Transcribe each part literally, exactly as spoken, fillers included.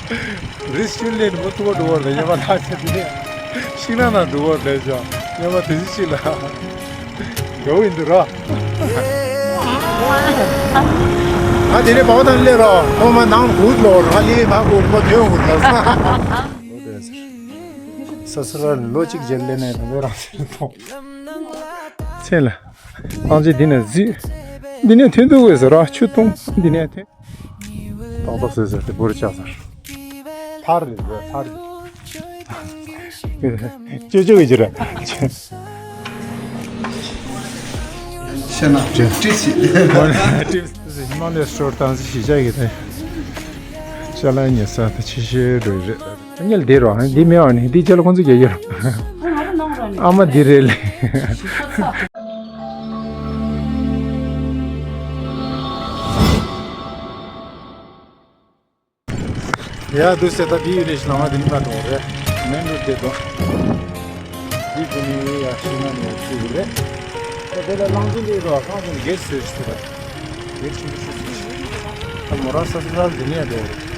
རི་ཤུལ་ལས་མུ་ཐུག་འགྲོ་བར་ལ་ཉི་མ་ལྷག་ཆ་དེ་ནས་ཤིང་ནགས་ནང་འགྲོ་བར་ལས་ཀྱང་ཉི་མ་དེ་ཚོ་ཅིག་ལ་འགྲོ་ཡིན་འདུག་ར། ང་དེ་ནས་བག་དང་སླེབས་རོགས་ཁོ་མ་ནང་འུར་ལོག་ར་ལི་མ་གོ་མ་ཐོན་འུར་ལོག་ས། ས་ས་ར་ལོ་གཅིག་རྗེས་སླེབས་ནས་དང་པོ་རང་ཚེ་ཐོང་ཚེ་ལ། ཨང་ཅི་འདི་ནས་གཟིགས། འདི་ནས་ཐོན་འདུག་གས་ཟེར་ར་ཆུ་འཐུང་འདི་ནས་ཐོན། ཏག་ཏག་བཟོས་ཟེར་ཏེ་བོར་ཆགས་ཟེར། ཐར་རེད་ཟེར་ཐར་རེད། ཅོ་ཅོ་གི་ཅི་རེད། ཤེ་ན་ཏྲིས་ཤི། ཧི་མ་ལ་ཡ་སི་ཊོར་ཏང་སི་ཤི་ཆ་གི་ཏེ། ཅ་ལག་ཉོ་ས་ཏེ་ཕྱི་ཤེ་འགྲོ་རེད། ཉལ་བསྡད་རོགས། འདི་མེད་བ་ནི་འདི་ཅ་ལག་ཁོང་ཚོ་རྒྱག་གི་རོགས། ཨ་མ་འདི་རེད་ལེ། ཡ་འདུག་སེ་ད་འདི་ཡུལ་ལས་ཤི་ལང་བ་འདི་མི་མ་གཏོང་རེད། མེན་རོ་ཌི་དེ་དང་། འདི་ཀུ་ནི་ཡ་ཤི་ན་ནི་ཡ་ཚུགས་རེད། ད་དེ་ལ་ལང་ཚོ་འདི་རོགས་ཁང་ཚོ་གེ་སི་ཤི་རེད། ཡོད་ཆེན་པོ་ཞིག་ཟིན། ད་མོ་རང་ས་སུ་རལ་འདི་ནས་འགྲོ་རེད།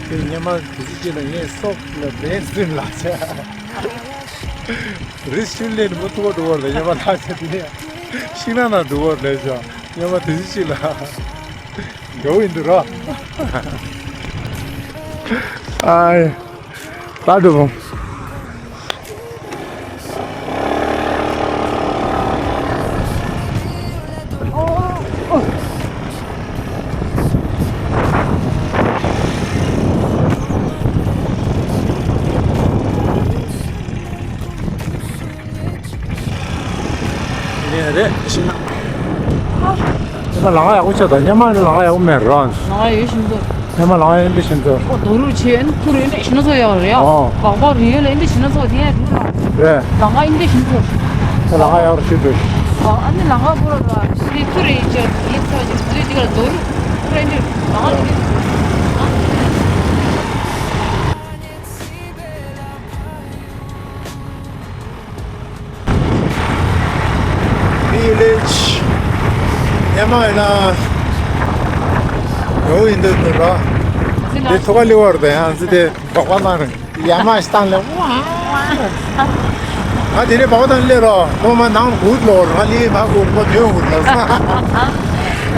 དེ་ཉི་མ་དེ་ཅི་ཅི་ལ་ངས་སོག་ལ་བེས་ཟིན་ལ་ཆ། རི་ཤུལ་ལས་མུ་ཐུག་འགྲོ་བར་ལ་ཉི་མ་ལྷག་ཆ་དེ་ནས་ཤིང་ནགས་ནང་འགྲོ་བར་ལས་ཀྱང་ཉི་མ་དེ་ཅི་ཅི་ལ་འགྲོ་ཡིན་འདུག་ར། ཨ་ཡ། ད་འགྲོ་བོ། ནས་རེད་ཤི་ན། ཉི་མ་ལང་ཡག་པོ་ཆགས་དང་ཉི་མ་ལང་ཡག་པོ་མེད་རང་། ལང་ཡོད་ཤིན་ཏུ། ཉི་མ་ལང་ཡོད་འདི་ཤིན་ཏུ། ཨོ་རྡོ་རུ་ཆེ་ཨན་ཐུ་རེ་ནས་ཤིན་ན་ཚོ་ཡག་རེད་ཡ། ཨོ། བག་བག་རི་ཡོད་ལ་ཨན་འདི་ཤིན་ན་ཚོ་དེ་ཡ་རུ་ར། རེད། ལང་ཡོད་འདི་ཤིན་ཏུ། ད་ལང་ཡག་རུ་ཤིན་ཏུ། ཨ་ནི་ལང་པོ་ར་ར་ཤི་ཐུ་རེ་ཅེ་ཡིན་ཚ་ཅེ་ཐུ་རེ་འདི་ག་རྡོ་རུ་ཐུ་རེ་འདི་ལང་ཡོད་འདི། འདི་ལས་ཉི་མ་ཡིན་ན་ཡོང་ཡིན་འདུག་འདུག་ར། འདི་ཐོག་ལི་བར་དུ་ཡང་ཟི་དེ་འབྲོག་པ་མ་རེད། ཡ་མ་ཞིག་བཏང་ལེ་ཝ། ང་དེ་ནས་བག་དང་སླེབས་རོགས་ཁོ་མ་ནང་འུར་ལོག་ར་ལི་མ་གོ་མ་ཐོན་འུར་ལོག་ས།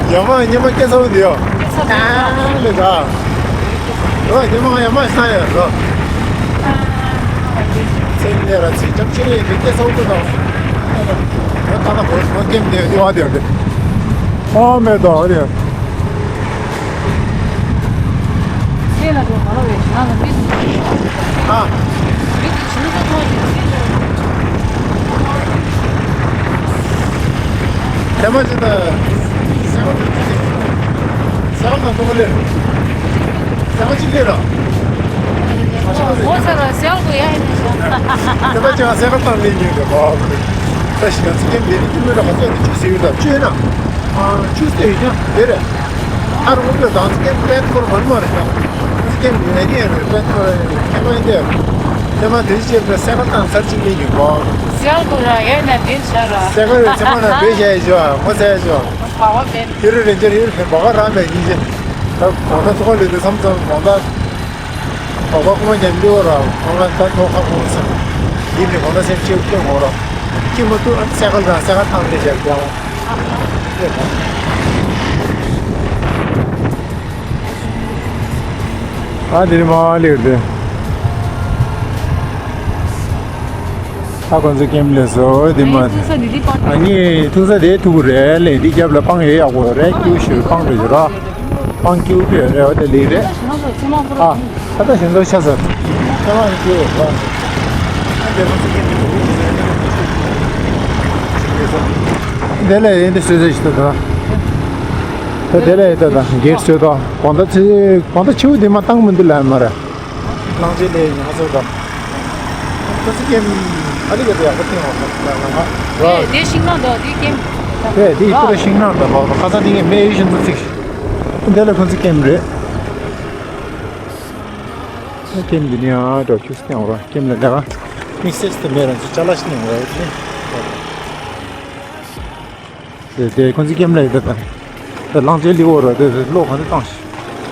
ཡ་མ་ཉི་མ་སྐད་ཚ་བོ་འདི་ཡོ། ཨ་ལེ་ད། རོ་ཉི་མ་ཡ་མ་ས་ཡ་རོ། ཚེ་ལས་ར་ཚེ་ཅམ་ཆེ་རེ་འདི་སྐད་ཚ་བོ་ཀུན་དང་། ད་ད་གོ་གོ་ཀེམ་འདི་འདི་བ་འདི་འདི། ཨོ་མེ་ཏོ་འདི། ཚེ་ལ་འགྲོ་མ་ལོ་བའི་ང་ལ་མི་འདུག་ཨ། མི་འདི་ཆུ་ཚོད་ཐོག་ཅིག་ཚེ་འགྲོ། དེ་མ་ཅི་ད། ས་ག་ས་ག་དང་ཐོག་ལེ། ས་ག་ཅི་ལེ་ར། ངོ་ཚ་ར་སེལ་གོ་ཡ་ཡིན་ན་ཤ། དེ་ད་ཅང་ས་ག་དང་ལེ་ཉིན་རེ་བ། ད་ཤི་ན་ཚིག་ཀེམ་ལེ་ནི་ཀི་ལོ་ར་ཁ་ཚ་ནི་ཅུ་སེ་ཡོད་ད་ཅུ་ཡོད་ན། ཨ་ཅུ་སེ་ཡོད་ཀྱང་དེ་རེད། ཨ་རུ་འོབ་ལ་དང་ཚིག་ཀེམ་པེ་ཐོར་མ་ནི་མ་རེད་ད། ཚིག་ཀེམ་ཡོད་ནི་རེད་པེ་ཐོར་ཁེ་མ་ཡིན་དེ། ཁེ་མ་དེ་ཅེ་པེ་ས་ག་དང་སར་ཅི་ལེ་ཉིན་བ། སེལ་གོ་ར་ཡ་ན་དེ་ཤ་ར། ས་ག་རེ་ཚེ་མ་ན་བེ་ཤ་ཡ་ཞོ་ཨ་ངོ་ཚ་ཡ་ཞོ། བ་བ་བེ། ཧེ་རུ་རེན་ཇར་ཧེ་རུ་ཕེ་བ་ག་ར་མེ་ཉིན་ཅེ། ད་གོང་ད་ཚོགས་ལས་དུ་མཚམས་མཚམས་གོང་ད། གོང་ད་ཀུ་མ་ཉམས་ལེའོ་ར་གོང་ད་ད་ཐོག་ཁ་གོང་ས། ཡིན་ནི་གོང་ད་སེམས་ཅེ་སྐྱོ་གོང་ར། ཁྱི་མ་ཏུ་ཨ་སེ་གལ་དང་སེ་གལ་ཐང་ལས་བྱ་བྱ་བ། ཨ་དེ་ནི་མ་ལེར་དེ། ད་ཁོང་ཚོ་ཀེམ་ལས་སོ་དེ་མ། ཨ་ནི་ཐུག་ས་དེ་ཐུག་རེད་ལེ་འདི་རྒྱབ་ལ་སྤང་ཡོད་ཡག་པོ་རེད་ཀྱུ་ཤུར་སྤང་རེད་ར། སྤང་ཀྱུ་པེ་རེད་བ་དེ་ལེ་རེད། ཨ་ད་ད་ཞིང་ཚོ་ཆ་ཟེར། ད་ལ་ཡིན་ཀྱུ་ར། ཨ་དེ་ཁོང་ཚོ་ཀེམ་ལས་སོ། དེ་ལས་ཡིན་དེ་སོ་སོ་ཞིག་ད་ད། ད་དེ་ལས་ཡིན་ད་ད་སྒེར་སོ་ད་གོང་ད་ཚེ་གོང་ད་ཆེ་བོ་དེ་མ་བཏང་མི་འདུག་ལ་མ་ར། ལང་ཚོའི་ལས་ཡིན་ང་ཚོ་དང་། ཁོ་ཚོ་ཀེམ་ཨ་ལི་ག་ཚོ་ཡག་པོ་བསྟན་འོང་ལ་ལ་ང་ར། དེ་ཤིང་ནགས་འདུག་དེ་ཀེམ། དེ་དེ་ཁོ་ཚོ་ཤིང་ནགས་འདུག་ལ་ཁ་སང་དེ་ངས་མེ་ཡོད་བཞིན་དུ་ཚིག་དེ་ལ་ཁོ་ཚོ་ཀེམ་རེད། ཀེམ་འདི་ནི་ཨ་འགྲོ་ཁྱུག་བསྟན་འོང་ར་ཀེམ་ལ་ལ་ང་། དམིགས་བསལ་དུ་མེ་རང་ཚོ་ཅ་ལག་ཤི་ནས་འོང་ར་ཡོད་དེ། དེ་དེ་ཁོ་ཚོ་ཀེམ་ལ་ཡོད་དེ་དང་། དེ་གླང་ཆེན་ལི་འོ་ར་དེ་དེ་གློག་གང་དུ་བཏང་ཞིག་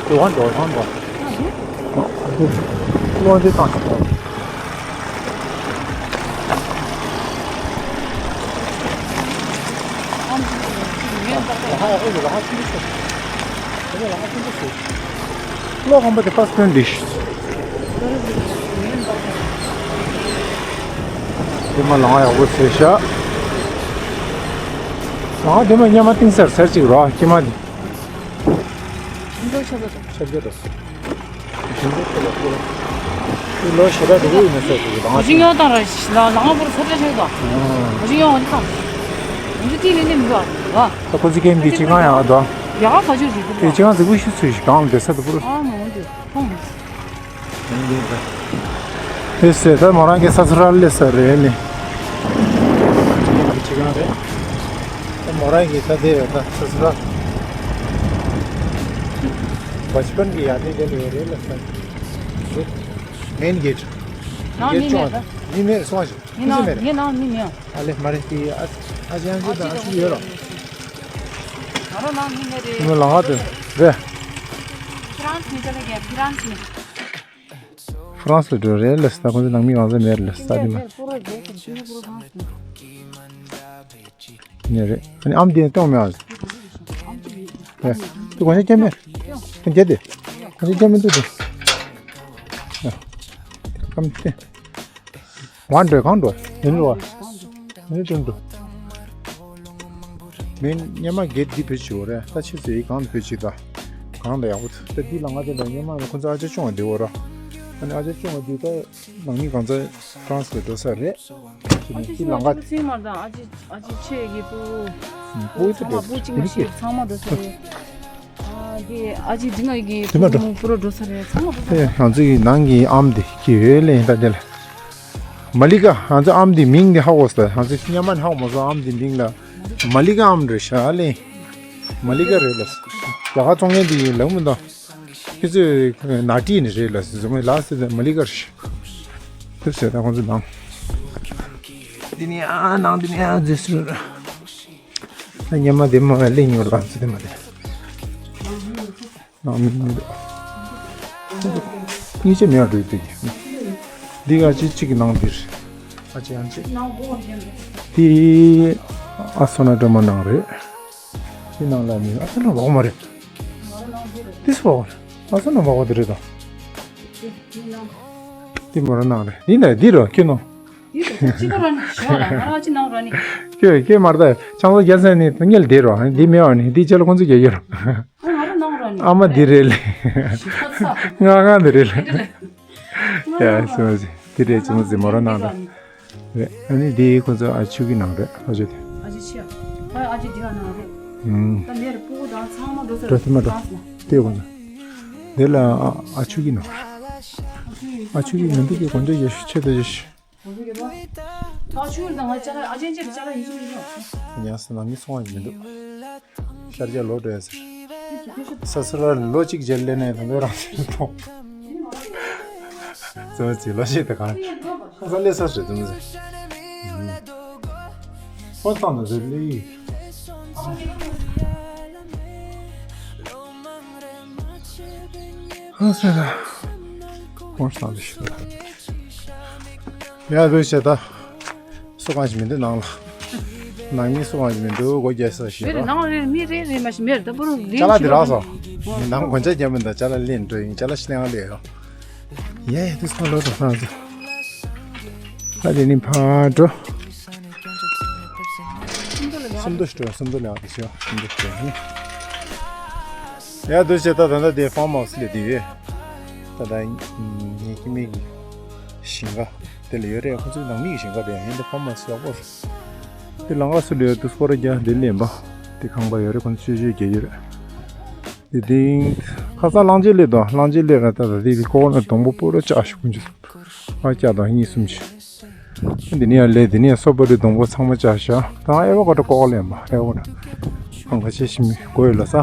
དེ་དབང་འགྲོ་དབང་འགྲོ། གློག་འདི་བཏང་ཆོག་གོ། གློག་ཁང་པ་དེ་ཕར་སྟོན་འདི། དེ་མ་ལང་ཡག་པོ་བྱས་ཤག་ལང་དེ་མ་སྙེ་མ་གཏིང་ཟེར་ཟེར་ཅིག་རོ་སྐྱེས་མ་དེ། ཆབ་ཆབ་རོ། ལོ་ཞེ་དྲག་འགྲོ་གི་ཡོད་མེད་ཟེར་ཟེར་གི་དང་། གཞི་ཡང་བཏང་ར་ལ་ལང་པོར་ཚོ་ཏྲ་ཆགས་དང་། གཞི་ཡང་འོན་ཐང་། འདི་ཏི་ལི་ནི་མི་འདུག་ཨ། ད་ཁོ་ཚི་ཀེམ་གི་ཅི་གང་ཡང་ཨ་དང་། ཡག་ག་ཅུ་རེད་འདུག་དེ་ཅི་གང་ཟིག་པོ་ཤི་ཚུལ་ཞིག་གང་ལ་བསྡད་ས་དུ་པོ། ཨ་མ་འོན་ཏེ་ཐོང་། དེ་ཟེར་ད་མོ་རང་གི་ས་ཚུ་ར་ལས་ས་རེད་ནི། ཅི་གང་རེད། ད་མོ་རང་གི་ས་དེ་རེད་ད་ས་ཚུ་ར། བ་ཅི་པན་གི་ཡ་དེ་དེ་ལས་རེད་ལ་ས། མེན་གེ་ཊི། ནང་མི་མེད་ད། མི་མེད་སོང་ཞིག་མི་ནང་མི་ནང་མི་མེད། ཨ་ལེ་མ་རེད་དེ་ཨ་ཨ་ཅང་ཅི་དང་ཨ་ཅི་ཡོད་རོ། ང་རང་ནང་མི་མེད་རེད། མི་ལང་བ་དེ་རེད། ཧྥ་རན་སི་ནས་ཅ་ལག་རྒྱབ་ཧྥ་རན་སི་ནས། ཧྥ་རན་སི་ལ་འགྲོ་རེད་ལ་ས་ཁོང་ཚོ་ནང་མི་གང་ཚོད་མེད་རེད་ལ་ས་དེ་མ། ནས་རེད། ཨ་ནི་ཨམ་དེ་གཏོང་མེད་ཨ། ཨེ། དེ་གོན་ཆ་སྐྱ་མེད། དེ་རྒྱ་དེ། གོན་ཆ་སྐྱ་མེད་འདུག་དེ། ཨ། ཨམ་དེ། ཝན་འགྲོ་གང་འགྲོ། ཡིན་འགྲོ། ཡིན་འགྲོ་འགྲོ། མིན་སྙེ་མ་གེ་ཊི་འདི་བེད་ཅིག་ཡོད་རེད། ད་ཕྱི་ཚེ་ཡི་གང་དུ་བེད་ཅིག་ད། གང་ལ་ཡག་པོ་ད་འདི་ལ་ང་དེ་འདྲ་སྙེ་མ་ཁོ་ཚོ་ཨ་ཅག་ཅུང་བ་འདི་འོ་ར། ཨ་ནི་ཨ་ཅག་ཅུང་བ་འདི་ད། ནང་མི་གང་ཚ་ཧྥ་རན་སི་ལ་འགྲོ་ས་རེད། ཨ་ཅེ་ལ་ང་ཅེ་ཚིག་མ་དང་ཨ་ཅེ་ཨ་ཅེ་ཆེ་གི་པུ། པུ་ཚ་ཚང་མ་པུ་གཅིག་མ་ཤེས་ཚང་མ་འགྲོ་ས་རེད། ཨ་དེ་ཨ་ཅེ་འདི་ང་གི་དེ་མ་འགྲོ། པུ་རོ་འགྲོ་ས་རེད་ཚང་མ་འགྲོ་ས་ཨེ་རེད། ང་ཚོ་གི་ནང་གི་ཨམ་དེ་གི་ཡོད་ལེ་ད་དེ་ལ། མ་ལི་ཀ་ང་ཚོ་ཨམ་དེ་མིང་དེ་ཧ་གོ་ས་ང་ཚོ་སྙ་མ་ནི་ཧ་གོ་མ་སོང་ཨམ་དེ་མིང་ལ། མ་ལི་ཀ་ཨམ་རེད་ཤག་ལེ། མ་ལི་ཀ་རེད་ལ། རྒྱ་གར་ཚོང་མཁན་དེ་ཡིན་ལབ་མི་འདུག་ཁྱེད་ཚོས་ནག་ཏྲི་ནས་རེད་ལ་ཟེར་ཟེར་མོ་ལགས་ཟེར་མ་ལི་ཀར་ཤི། དེབ་ཟེར་ད་ཁོང་ཚོ་ནང་། འདི་ནི་ཨ་ནང་འདི་ནི་ཨ་ཟེར་ཟེར། ད་ཉི་མ་འདི་མ་ལེ་ཉོ་ལ་ཟེར་དེ་མ་དེ། ནང་མི་མི་འདུག་གཉིས་ཆ་མེད་འགྲོ་ཡི་དེ། འདི་ག་ཅི་གཅིག་གི་ནང་འདིར། ཨ་ཅེ་ཨ་ཅེ། དེ་ཨ་སོ་ན་སྒྲོལ་མ་ནང་རེད། དེ་ནང་ལ་མི་ཨ་སོ་ན་བག་མ་རེད། དེ་སོ་ཨ་སོ་ན་བག་དེ་རེད་དང་། དེ་མོ་ར་ནང་རེད། དེ་ནས་འདི་རོ་ཁྱོད་ནོ། དེ་ཅི་ག་རང་ནི་ཤོག་ལ་ང་རང་ཅི་ནང་ར་ནི། ཁྱོད་ཁྱོད་མར་ད་ཆང་ས་རྒྱལ་སྲས་ནི་དངུལ་དེ་རོ་འདི་མེད་བ་ནི་འདི་ཅི་ལ་ཁོང་ཚོ་རྒྱལ་ཡོད་རོ། ང་རང་ནང་ར་ནི། ཨ་མ་འདི་རེད་ལེ། ང་ང་འདི་རེད་ལེ། ཡ་སོ་སི་དེ་རེད་ཅུང་ཟི་མོ་ར་ནང་རེད། རེད། ཨ་ནི་དེ་ཁོ་ཚོ་ཨ་ཆུ་གི་ནང་རེད་ཨ་ཆུ་དེ། ཨ་ཆུ་ཆེ། ཨ་ཨ་ཆུ་དེ་ག་ནང་རེད། ཨུམ། ད་མེར་སྤུ་གུ་དང་ཚང་མ་འགྲོ་ས་འགྲོ་རེད་ཐུབ་མ་འགྲོ། ཚང་མ། དེ་ཁོ་ཚོ། དེ་ལ་ཨ་ཨ་ཆུ་གི་ནང་རེད། ཨ་ཆུ་གི་མི་འདུག་གི་དགོན་སྡེ་ཡོད་ཤུ་ཆེ་དེ་ཡོད་ཤུ། ཨ་ཆུ་དང་ང་ཅ་ལག་ཨ་ཅན་ཅན་ཅ་ལག་ཡིན་ཤུ་ཡིན་ཤུ། ཉ་ས་ནང་མི་སོང་བ་མི་འདུག་ཤར་རྒྱག་ལོ་འགྲོ་ཡ་ཟེར། ས་སུ་ར་ལོ་གཅིག་རྗེས་ལས་ནས་དང་པོའི་རང་ཚུལ་མཐོང་། ཙོ་ཙི་ལོ་ཤེས་དེ་གང་ས་ལས་ས་སུ་དུམ་ཟེར། ཧོན་ཏང་ནི་རེ་ལི། ཧོན་ས་ཧོན་ས་ལི་ཤི་ཡ་དུ་ཤེ་ད། སུ་གང་ཞིག་མི་འདུག་ནང་ལ། ནང་མི་སུ་གང་ཞིག་མི་འདུག་སྒོ་རྒྱག་ས་ཞིག་རེད་རོ། ནང་རེད་མི་རེད་རེད་མ་ཞིག་མེར་ད་པུ་རུ་ལིང་ཅ་ལག་དེ་རག་སོང་། ནང་གོན་ཆ་རྒྱབ་མི་འདུག་ཅ་ལག་ལེན་འགྲོ་ཡིན་ཅ་ལག་ཤི་ལེང་ལེ་ཡོ། ཡེ་དུ་སོང་ལོ་དང་ཧང་ཟེར། ད་དེ་ནི་ཕར་འགྲོ། སུམ་མདོ་ཞིག་འགྲོ་སུམ་མདོ་ལེགས་དེ་ཤོ་སུམ་མདོ་ཞིག་འགྲོ། ཡ་དུ་ཆེ་ད་ད་ད་དེ་ཕ་མ་སི་ལེ་དེ་ཡོད། ད་ད་ངེད་ཀྱི་མི་གི་ཞིང་ཁ་དེ་ལ་ཡོད་རེད། ཁོ་ཚོའི་ནང་མི་གི་ཞིང་ཁ་རེད། ཡིན་ད་ཕ་མ་སི་ཡག་པོ་རེད། དེ་ལང་ཀ་སུ་ལ་ཡོད་དུ་སྐོར་རྒྱག་དེ་ལེན་པ། དེ་ཁང་པ་ཡོད་རེད། ཁོ་ཚོ་ཆོས་ཆོས་རྒྱག་ཡོད་རེད། དེ་དེང་ཁ་སང་གླང་ཆེན་སླེབས་དང་གླང་ཆེན་སླེབས་ར་ད་ད་དེ་ཀོ་ནི་སྡོང་པོ་སྤོ་ར་བཅག་ཤོག་ཀུན་ཆུ་ཨ་བཅག་དང་གཉིས་གསུམ་ཆུ། དེ་ནས་ཡང་སླེབས་དེ་ནས་སོ་པ་རི་སྡོང་པོ་ཚང་མ་བཅག་ཤག་ད་ཨེ་བ་ཀ་ཏྲ་ཀོག་ལེན་པ་ཨེ་བ་ན་ཁང་ཁ་ཆེ་ཤི་མི་གོ་ཡོད་ལ་ས།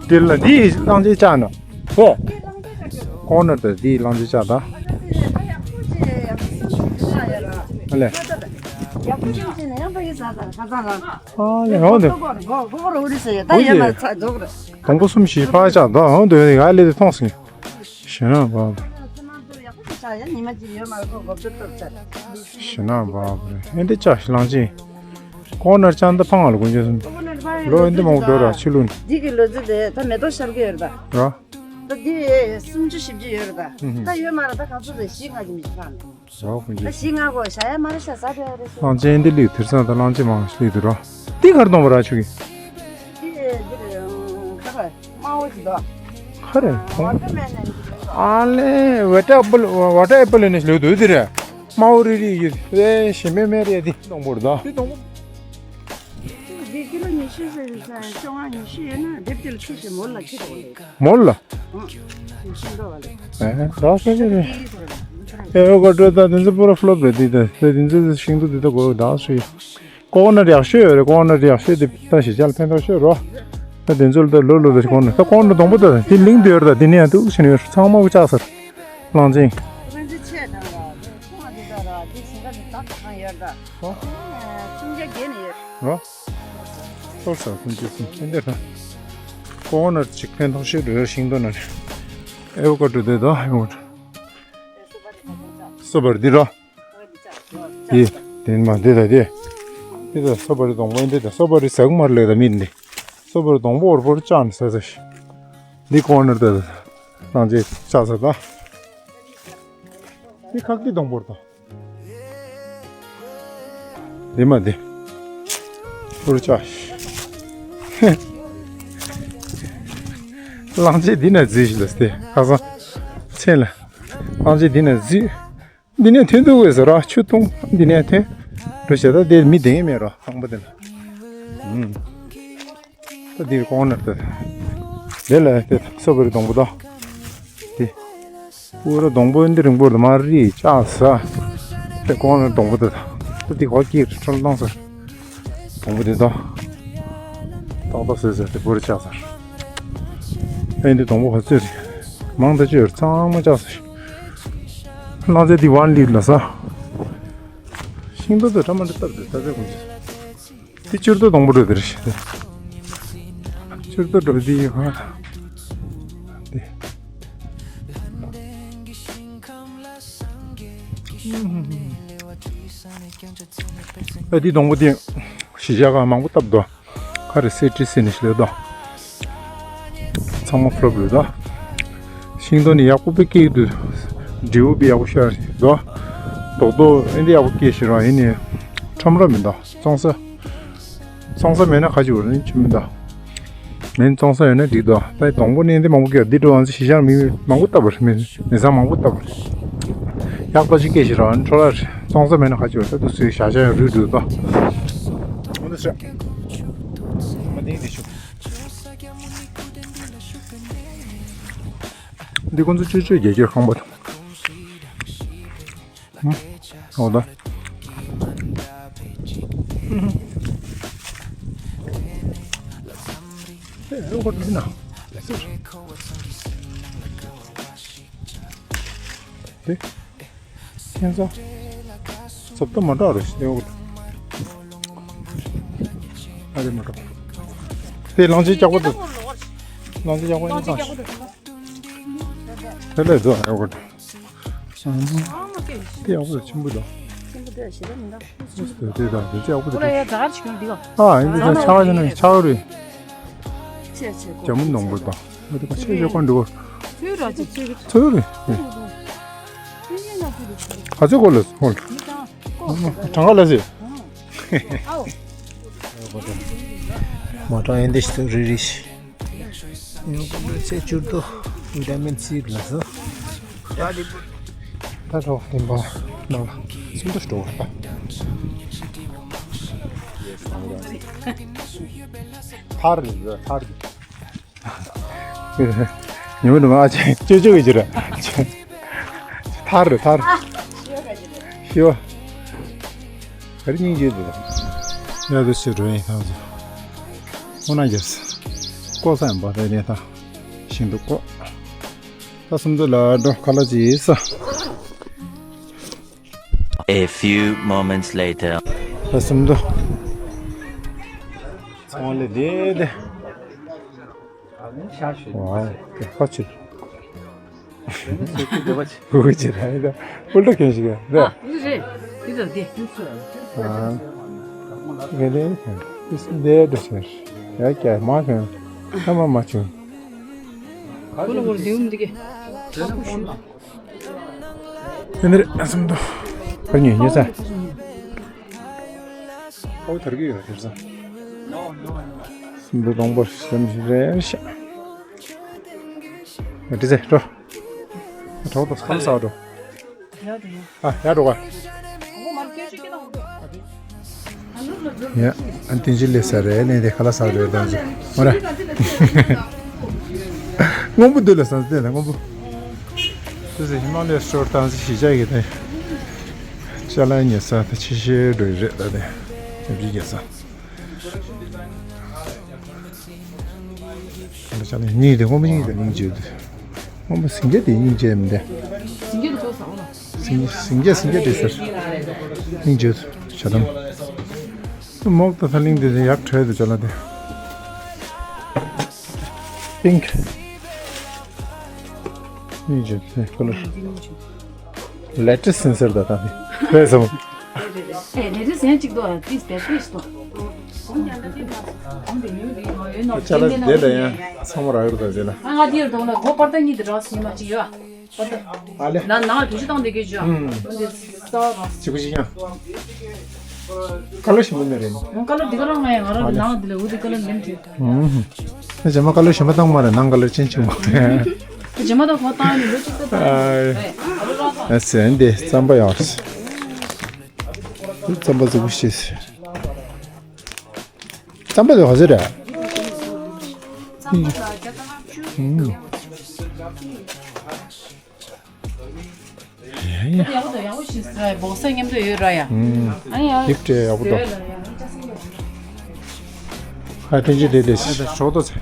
དེ་ལ་དེ་གླང་ཆེན་བཅག་ན་ཧོ། ཀོ་ནི་ད་དེ་གླང་ཆེན་བཅག་ད། ཨ་ལེ། ཨ་ལེ་ཧོ་དེ། ཧོ་ཡེ། སྡོང་པོ་གསུམ་ཞིག་ཕར་བཅག་ད་ཧོ་དེ་ང་སླེབས་དེ་མཐོང་སོང་། ཞེ་ན་བབ། ཞེ་ན་བབ་རེད། ཨེ་འདི་ཅག་ལང་ཅིང་། ཀོ་ནར་ཅང་ད་ཕང་ང་ལ་དགོན་ཆེན་སོང་། ལོ་ཨེ་འདི་མང་པོ་འགྲོ་ར་ཕྱི་ལུགས་ནི། འདི་གི་ལོ་རྒྱུས་དེ་ད་མེ་ཏོག་ཤར་གི་ཡོད་རེད་ད། ར། ད་འདི་སུམ་ཅུ་བཞི་བཅུ་ཡོད་རེད་ད། ད་ཡོད་མ་རེད་ད། ག་ཚོད་རེད། བཞི་ལྔ་གི་མི་ཕང་། ར་དགོན་ད་ཆེན་བཞི་ལྔ་གོ་བཞག་ཡ་མ་རེད་ཤ་ཟ་བྱ་རེད་ཤ། གླང་ཆེན་འདི་ལུས་དེར་ཚང་ད་གླང་ཆེན་མང་ཤ་ལུས་དུ་ར། འདི་གར་གཏོང་བ་ར་ཆུ་གི། འདི་འདིར་ཁ་པར། དམར་པོ་ཅིག་འདུག་ཁ་རེ། ཝ་ཊར་མེ་ལོན་ཅིག་འདུག་ཨ་ལེ། ཝ་ཊར་ཨེ་པལ། ཝ་ཊར་ཨེ་པལ་ནི་ལོས་འདུག་དེ་རེད། དམར་པོ་རིལ་རིལ་ཡོད། ཨེ་ཞིམ་མེ་མེ་རེད་དེ། སྡོང་པོ་རེད་ད། དེ་སྡོང་པོ། འདི་ཀི་ལོ་ཉི་ཤུ་ཟེར་ཟེར་བཅོ་ལྔ་ཉི་ཤུ་ཡོད་ན་སྡེབ་དེ་ལ་ཁྱེར་ཞིག་མོལ་ལ་ཁྱེར་རོགས་ལས། མོལ་ལ། ཨང་། ཉི་ཤུ་འགྲོ་བ་ལས། ཨེ་ད་ས་ཆ་རེད། ཨེ་ཨོ་ཀ་ཀྲོ་ད་དེ་ཚོ་པུ་ར་ཕ་ལོབ་རེད་དེ། ད་དེ་ཚོ་ཤིང་ཏོག་དེ་ད་གོ་ད་སུ་ཡོད། ཀོ་ནར་ཡག་ཤོས་ཡོད་རེད། ཀོ་ནར་ཡག་ཤོས་དེ་ད་གཞིས་ཆགས་ལ་ཕན་ཐོགས་ཤོས་རོ། ད་དེ་ཚོ་ལ་ད་ལོ་ལོ་ལ་ཀོ་ནར། ད་ཀོ་ནར་སྡོང་པོ་ད་དེ་ལིང་དུ་ཡོད་རེད། ད་དེ་ནས་ཡང་འདུག་ཕྱིན་ཡོད། ཚང་མ་བཅག་ཟེར། གླང་ཆེན། གླང་ཆེན་ཆེ་དང་ར། དེ་ཚོང་ང་དེ་ད་ར། དེ་ཞིང་ཁ་དེ་དག་གང་ཡོད་ད། ཧོ། སུམ་བརྒྱ་བརྒལ་ནས་ཡོད། རོ། ཐོར་ས་སུམ་བརྒྱ་སུམ་བརྒྱ་འདིར་ད། ཀོ་ནར་ཅིག་ཕན་ཐོགས་ཤོས་རེད། ཤིང་ཏོག་ནང་ནས། ཨེ་ཝ་ཀ་ཏྲོ་དེ་ད་ཨེ་ཝ་ཀ་ཏྲོ། སོ་པ་རི་འདི་རོ། དེ། དེ་མ་འདི་ད་དེ། འདི་ད་སོ་པ་རི་སྡོང་པོ་འདི་ད། སོ་པ་རི་ཟ་གི་མ་རེད་ལབ་ད་མི་འདི། སོ་པ་རི་སྡོང་པོ་འོར་པོར་བཅག་ནས་ཟ་ཟ་ཤི། འདི་ཀོ་ནར་ད་ད། རང་རྗེས་བཅག་ཟ་ད། འདི་ཁག་གི་སྡོང་པོར་ད། འདི་མ་འདི། འོར་བཅག་ཤི། གླང་ཆེན་འདི་ན་རྫི་ཤི་ལ་སྟེ་ཁ་སང་། མཚན་ལ། གླང་ཆེན་འདི་ན་རྫི། འདི་ནས་ཐོན་འདུག་གས་ཟེར་ར། ཆུ་འཐུང་འདི་ནས་ཐོན། འགྲོ་བྱས་ད་དེ་མི་བསྡད་མེད་ར་ཁང་པ་དེ་ལ། ཨུམ། ད་འདི་ཀོ་ནར་ད། དེ་ལ་དེ་སོ་པ་རི་སྡོང་པོ་ད། དེ། པུ་ར་སྡོང་པོ་འདི་རིང་པོ་རེད། མ་རི་བཅག་ས། དེ་ཀོ་ནར་སྡོང་པོ་ད། ད་འདི་གོ་སྐྱིད་ཁྲོལ་གཏོང་ས། སྡོང་པོ་དེ་ད། ཏག་ཏག་བཟོས་ཟེར་དེ་པུ་ར་བཅག་ས། ཨེ་འདི་སྡོང་པོ་ག་ཚོད་རེད། མང་ད་ཅི་ཡོད་ཚང་མ་བཅག་ས། གླང་ཆེན་འདི་ཝན་ལིབ་ལ་ས། ཤིང་ཏོག་ཚོ་ཁྲ་མ་འདྲ་བཏབ་འདུག་ད་ཚོད་ཀུན་ཅི། དེ་ཅུར་ཏོ་སྡོང་པོ་འགྲོ་དེ་རེད་ཤག་དེ། ཅུར་ཏོ་འགྲོ་དེ་ཡོད་ཁང་དང་། དེ། ཨ་དེ་སྡོང་པོ་དེ་གཞིས་ཆགས་ཁག་མང་པོ་བཏབ་འདུག་ག་རེ་སེ་ཀྲི་སི་ནི་ཤི་ལེ་དོ། ཚང་མ་ཕུལ་ལེ་དོ། ཤིང་ཏོག་ནི་ཡག་པོ་པའི་སྐྱེས་འདུག་འབྲས་བུ་པའི་ཡག་པོ་ཤར་རེད་དོ། རྡོག་རྡོག་ཨེ་འདི་ཡག་པོ་སྐྱེས་ཤི་རང་ཡིན་ནི། ཁྲོམ་ར་མི་འདུག་བཙོང་ས། བཙོང་ས་མེད་ན་ཁ་ཅིག་བར་ནི་ཆུ་མི་འདུག་མིན་བཙོང་ས་ཡོད་ན་འགྲིག་འདུག་ད་སྡོང་པོ་ནི་འདི་མང་པོ་སྐྱེས། འདི་འགྲོ་ང་ཚོ་གཞིས་ཆགས་མི་མང་པོ་བཏབ་པ་རེད། མི་མི་ཚང་མང་པོ་བཏབ་པ་རེད། ཡག་པ་ཅིག་སྐྱེས་ཤི་རང་ཁྲོ་ལ་རེད། བཙོང་ས་མེད་ན་ཁ་ཅིག་བར་ད་དུ་སུའི་བཞག་བཞག་ཡང་རུལ་འགྲོ་དོ། འོ་ན་ཤ། འདི་ཁོང་ཚོ་ཅོ་ཅོ་རྒྱལ་རྒྱལ་ཁང་པ་དང་། འོ་ད། ཁྱེད་ཚོ། ཚབ་ཏུ་མ་འདྲ་རེད་ཤི་ཡོད། ཨ་རེ་མ་འདྲ། དེ་གླང་ཆེན་སྐྱག་པ་དེ། གླང་ཆེན་སྐྱག་པ་ཡིན་ཙང་། དེ་ལས་བཟོ་ཨ་ཡོད་གི། དེ་ཡག་པོ་ཆེན་པོ་དང་། དེ་དང་དེ་ཡག་པོ་དང་། ཨ་ཡིན་དེ་ཆག་ཡིན་ན་ཆག་རེད། ཇ་མུ་ནང་པོ་དང་། ཨ་དེ་ཁ་ཆེ་ཆེ་ཀོན་འགྲོ། ཚོད་རེད། ཨ་ཚོད་གོ་ལ་གོ་ལ། གྲངས་ཀ་ལ་ཟེར། མ་གྲངས་ཡིན་དེ་ཞིག་རེ་རེ་ཞིག་ཡང་ཀུན་ཏུ་ཚེ་བཅུར་དུ་ཝི་ཏ་མིན་སི་ལ་ཟེར། ད་ཐོག་སྟོན་པ་ནང་ལ་སུམ་མདོ་འགྲོ་བ། ཐར་རེད་ཐར་རེད། ཉི་མ་ནུ་མ་ཨ་ཅེ་ཅོ་ཅོ་གི་ཅི་ར། ཐར་རེད་ཐར། ཤི་བ། ག་རེ་སྙིང་རྗེ་འདུག་ཡ་དུ་ཞེ་འགྲོ་ཡིན་ཁང་ཚོ། ཁོ་ན་རྒྱབ་སི། ལྐོག་ས་ཡང་བ་ད་ནས་ད། ཤིན་ཏུ་ལྐོག་ད་སུམ་མདོ་ལ་འགྲོ་ཁ་ལ་ཅི་ཡིས་ས། A few moments later. ད་སུམ་མདོ། ཚང་ལས་དེ་དེ། ཝའོ། དེ་ཧ་ཅི། ཨུ་ཅི་ར་ཡིན་ད། ཕུལ་ཏོ་ཁྱོད་ཞིག་ར། ཨ་རེད། འདི་ལ་འདི། ཨ་ངས་ལས་ཁྱོད་འདི་འདྲ་ཆེར་ཡ་ཀྱ་མ་ཁྱོད་ཁ་མ་མ་བྱུང་། ཁོ་ལ་བོར་འདེའུ་འདི་གས། ཁ་ཁུ་ཤུ། ཨ་ནི་རེད། ཨ་སམ་དོ། ཁ་ཉོས་ཉོས་ས། ཨོ་ཐར་གི་ཡོད་དེར་ས། སམ་དོ་གདོང་པོ་སམ་ཞིག་རེད་ཤག་ཨ་ཏི་ཚེ་འགྲོ། གྲོགས་དང་ཁམས་ས་འགྲོ། ཨ་ཡ་འགྲོ་ག་ཡ། ཨ་དེ་ཅི་ལས་ས་རེད་ནས་དེ་ཁ་ལ་ས་རེད་དང་ཅི་མ་རེད། སྔོན་པོ་འདི་ལ་ས་འདི་ལ་སྔོན་པོ། དེ་ཚེ་ཧི་མ་ལ་ཡ་སི་ཊོར་དང་ཅི་ཞིག་བྱ་གི་དེ། ཅ་ལག་ཉོ་ས་དེ་ཕྱི་ཤེས་འགྲོ་ཡི་རེད་ད་དེ། ཡ་བྱི་ཉོ་ས། ཅ་ལག་སྙིང་དེ་སྔོན་པོ་སྙིང་དེ་སྙིང་རྗེ་དེ། སྔོན་པོ་སེང་གེ་དེ་སྙིང་རྗེ་མི་འདུག་སེང་གེ་དེ་ཚོ་ཟ་འོ་ལ། སེང་སེང་གེ་སེང་གེ་དེ་ཟེར། སྙིང་རྗེ་དེ་བྱ་དམ། མོག་ཏ་ཐ་ལིང་དེ་དེ་ཡག་བྲོས་དེ་ཅ་ལག་དེ། པིང་ཀི། སྙིང་རྗེ་དེ་ཁོ་ལ། ལེ་ཊེ་སི་སེན་སར་ད་ད་དེ། བས་སམ། ཨེ་ལེ་ཊེ་སི་ཡང་གཅིག་ཏུ་ཨ་ཏིས་དེ་ཏིས་ཏོ། ཅ་ལག་དེ་ལ་ཡང་ཚང་མ་རག་རུ་ད་ཟེར་ན། ང་ང་དེར་དོ་ལ་གོ་པར་ཏ་གཉིས་དེ་རག་སི་ནི་མ་གཅིག་ཡོད། པར་ཏ། ཨ་ལེ། ན་ན་བེད་སྤྱོད་བཏང་བསྡད་ཀྱི་ཡོད། ཨུམ། འདི་ས་རག་གཅིག་པུ་ཅིག་ཡང་། ཀ་ལར་ཞིམ་པོ་མེད་རེད། ང་ཀ་ལར་འདི་ག་རང་ང་ཡང་ང་རང་གི་ནང་འདི་ལ་འུ་འདི་ཀ་ལར་ལེམ་བྱེད། ཨུམ། ཨེ་རྗེས་མ་ཀ་ལར་གཞན་པ་བཏང་མ་རེད། ནང་ཀ་ལར་ཅན་ཆུང་མ་རེད། རྗེས་མ་ད་ཁོ་བཏང་ནི་ལོ་གཅིག་ད་བཏང་། ཨ་ཨེ་ཨ་ལོ་རང་བཏང་། ཨ་སེ་འདི་རྩམ་པ་ཡོད་རེད། རྩམ་པ་རྫིག་པོ་ཞིག་རྩམ་པ་དེ་ག་ཚོད་རེད། རྩམ་པ་ལ་བརྒྱ་དང་ལྔ་བཅུ། ཨུམ། ཡ་ཡ། ཡག་པོ་འདུག་ཡག་པོ་ཞིག་ཟ་བོག་ས་མཉམ་དུ་ཡོད་ར་ཡ། ཨུམ། ཨ་ཡ། གིཕ་ཊི་ཡག་པོ་འདུག་ཨ་ཐེངས་གཅིག་དེ་དེ་ཞིག་ཟ་ཆོག་ཏོ་ཚེ།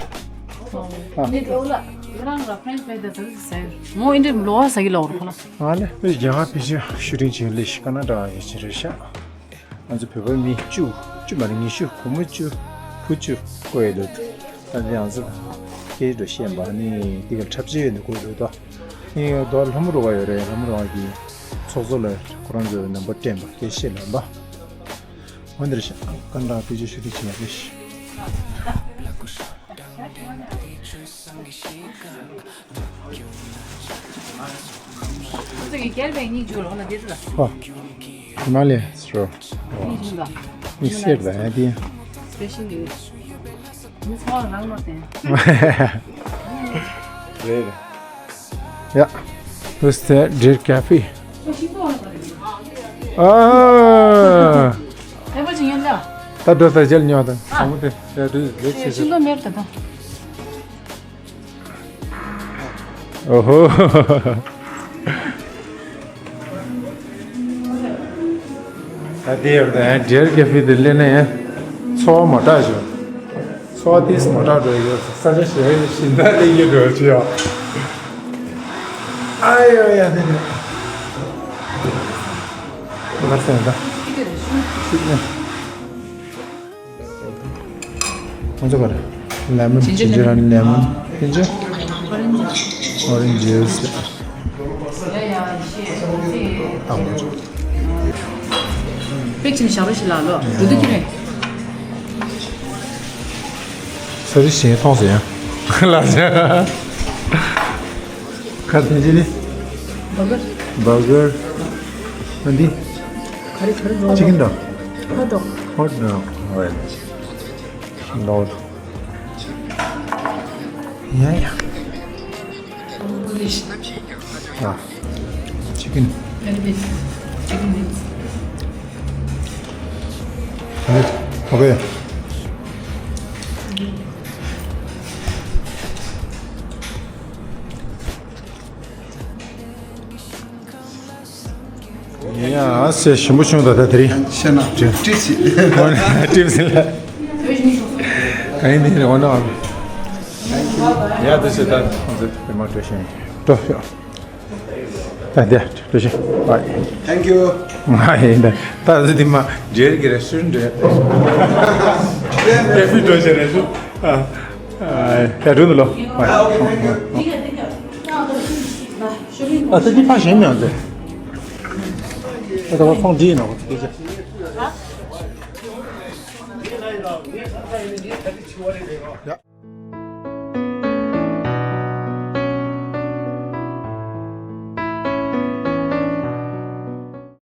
ཨ་ནི་འགྲོ་ལ་ཡི་རང་ལ་ཕྲེན་ཆ་སི་ཕེ་ད་ཟ་ཟ་ཟ་ཡོད། མོ་ཨིན་དྲི་ལོ་བ་ཟ་གི་ལོ་རུ་ཁོ་ལ། ཨ་ལེ་ཕེ་རྒྱ་གར་ཕེ་ཤི་ཤུ་ཊིང་བྱེད་ལེ་ཤི་ཀ་ན་ཌ་ཡི་ཅི་རེད་ཤག་ང་ཚོ་བོད་པ་མི་བཅུ་བཅུ་མ་རེད། ཉི་ཤུ་བུ་མོ་བཅུ་བུ་བཅུ་བསྐོ་ཡི་འདུག་ད་ནི་ང་ཚོ་སྐད་འགྲོ་ཤེས་པ་ནི་འདི་ག་འཁྲབ་ཆས་ཡོད་ནི་དགོས་འདུག་ད་ནི་རྡོ་ལྷ་མོ་རུ་བ་ཡོད་རེད། ལྷ་མོ་རུ་བ་གི་ཚོགས་གཙོ་ལ་ཁོ་རང་ཚོའི་ནམ་བར་སྤྲད་པ་སྐད་བཤད་ལབ་པ། འོ་འདིར་ཤག་ཀ་ན་ཌ་ཕེ་ཤི་ཤུ་ཊིང་བྱེད་ཡ་ལེ་ཤི། ཁོ་ཚོ་གི་རྒྱལ་བའི་སྙིང་རྗེ་ལོག་ན་དེ་ཚོ་ལ། ཧོ། ཧི་མ་ལ་ཡ་སི་ཊོར། སྙིང་རྗེ་ལ། མི་སེར་ལ་ཡ་དེ། སི་པེ་ཤལ་ནི། མི་ཚང་མ་རང་ལོག་སྟེ། རེད་རེད། ཡ། Who's that? Dear Cafe. ཨ། ཨེ་པལ་ཅིག་ཉོན་ད། ད་འགྲོ་ད་རྗེས་ཉོ་ད། ཨ། ཚང་མ་དེ་ཡ་དུས་ལེགས་ཤིག་ཤིང་ཏོག་མེད་ད་ད། ཨོ་ཧོ། ད་དེ་ཡོད་ད་ཡང་ཌི་ཨར་ཀེ་ཧྥེ་དེ་སླེབས་ན་ཡང་ཚོར་བ་མ་དྲག་བྱུང་། ཚོར་བ་ཏིས་མ་དྲག་འགྲོ་ཡོད། ས་ཆ་ཞེ་བཞིན་ད་སླེབས་ཡོད་འགྲོ་བྱུང་ཡོད། ཨ་ཡོ་ཡ་དེ་དེ། ང་སེམས་ད་ཤུགས་ནས། ཁོང་ཚོ་ག་རེ། ལེ་མོན། ཇིན་ཇར་ཇིན་ཇར་ལེ་མོན། ལེ་མོན། ཇིན་ཇར། ཨོ་རེན་ཇི། ཨོ་རེན་ཇི་ཇུས། ཨ་ཁོང་ཚོ། པེག་བྱས་ནས་བཞག་རོགས་ཞེས་ལབ་ལོ། འགྲོ་དུས་ཁྱེར་རེད། ས་རིས་གཞན་མཐོང་ཟེར་ཡང་། ལགས་སོ། ཁ་དེ་ཅི་ནི། བར་གར། བར་གར། ཨ་འདི། ག་རེ་ག་རེ་འགྲོ། ཅི་ཀིན་འདྲ། ཧོ་ཊི་ཌོག་ཧོ་ཊི་ཌོག་ཨོ་ཡ། ལོ། ཡ་ཡ། ཨ། ཅི་ཀིན། ཅི་ཀིན་ནི། ཨ་ནི། ཨོ་ཁེ། ཡ་སེ་ཞིམ་པོ་བྱུང་ད་ད་དེ་རིང་། ཤེས་ན་ཀྲིབ་ཀྲིབ་སི། ཀྲིབ་སི་ལ། ག་ཡིན་དེ་རིང་འོ་ན། ཡ་དེ་སེ་ད་ཁོང་ཚོ་དེ་མ་སྤྲོད་ཤེས་འགྲོ་ཤོག་ད་དེ་སྤྲོད་ཤེས་བའི། Thank you. ང་ཡིན་ད་ད་ཟི་དེ་མ་འབྲེལ་གི་རེ་སུན་འདྲེ། ཀེ་ཕི་འགྲོ་ཤེས་རེ་སུན། ཨ་ཨ་ཡ་འགྲོ་འདུག་ལོ། བའི། ཨ་ད་འདི་ཕ་གཞན་མི་ཡང་ཚེ། ཨ་ད་བ་ཚོང་འདི་ཡིན་ནོ་སྐད་ཆ། ཡ།